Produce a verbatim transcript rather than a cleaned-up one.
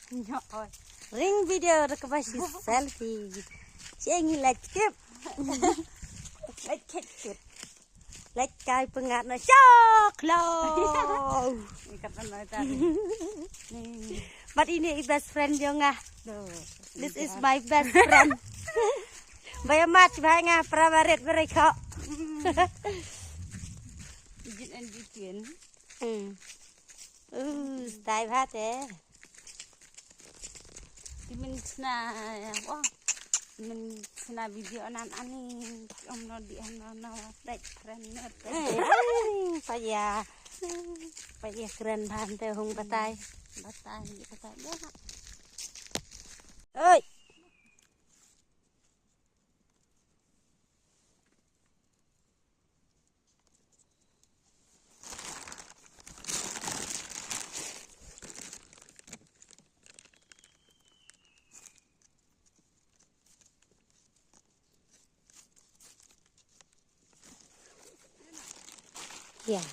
Nyo oi. Ring video da kaba shi selfie. Chengi lait kip. Lait kip kip. Lait kai pengat na chok lo. Ikat na ta. Ni. But ini i best friend jong nga. Tuh. This is my best friend. Baya mat ba nga pramarit berekho. Jin and jikin. Hmm. Uh, stai bhat eh. Ti min sna, oh, min sna video nan ani om no di ano no, right friend no. Paya, paya kren bhan te hung batai. Batai, batai dia. Oi. Ya.